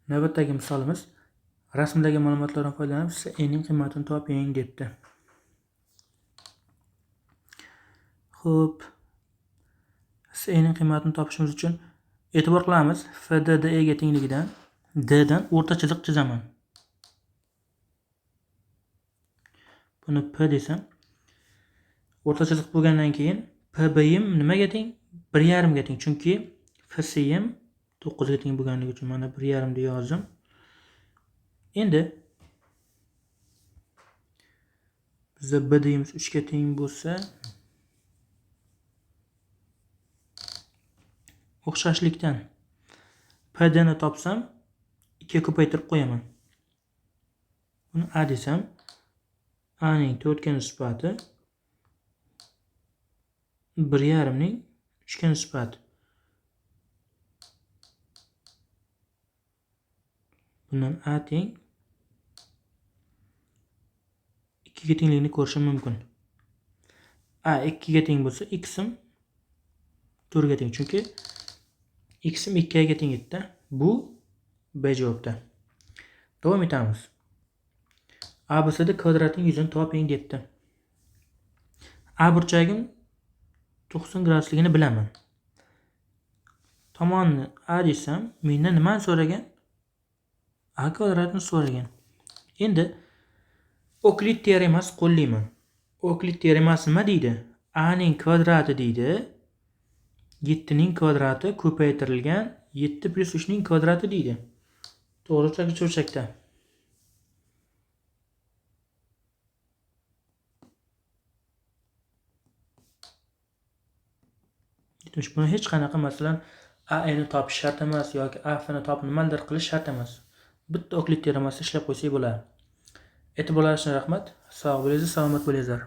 Navbatdagi misolimiz rasmdagi ma'lumotlardan foydalanib CEning qiymatini toping debdi. Xo'p. CEning qiymatini topishimiz uchun e'tibor qilamiz. FDDE ga tengligidan D dan o'rta chiziq chizaman. Buni P desam, o'rta chiziq bo'lgandan keyin PB'im nimaga teng? 1,5 ga teng. Chunki FC'im 9 ga teng bo'lganligi uchun mana 1,5 deb yozdim. Endi bizda BD'imiz 3 ga teng bo'lsa, o'xshashlikdan PD ni topsam 2 ga ko'paytirib qo'yaman. Buni A desam, A ning 4 ga nisbati 1,5 ning 3 ga nisbati. Bundan A teng 2 ga tengligini ko'rishim mumkin. A 2 ga teng bo'lsa, x-im 4 ga teng. Chunki x-im 2 ga teng edi-da. Bu B javobda. Davom etamiz. ABCD kvadratining yuzini toping debdi. A burchagim 90 gradusligini bilaman. Tomonni A desam, mendan nimani so'ragan? A kvadratni so'ragan. Endi Oklid teoremasi qo'llayman. Oklid teoremasi nima deydi? A ning kvadrati deydi. 7 ning kvadrati ko'paytirilgan 7 plus 3 ning kvadrati deydi. To'g'ri cho'chakda. Buni hech qanaqa masalan A ni topish shart emas yoki A F ni topib nimadir qilish shart emas. Bitta Oklid teoremasi ishlab qo'ysak bo'ladi. E'tiborlaringiz uchun rahmat. Sog' bo'linglar, salomat bo'linglar.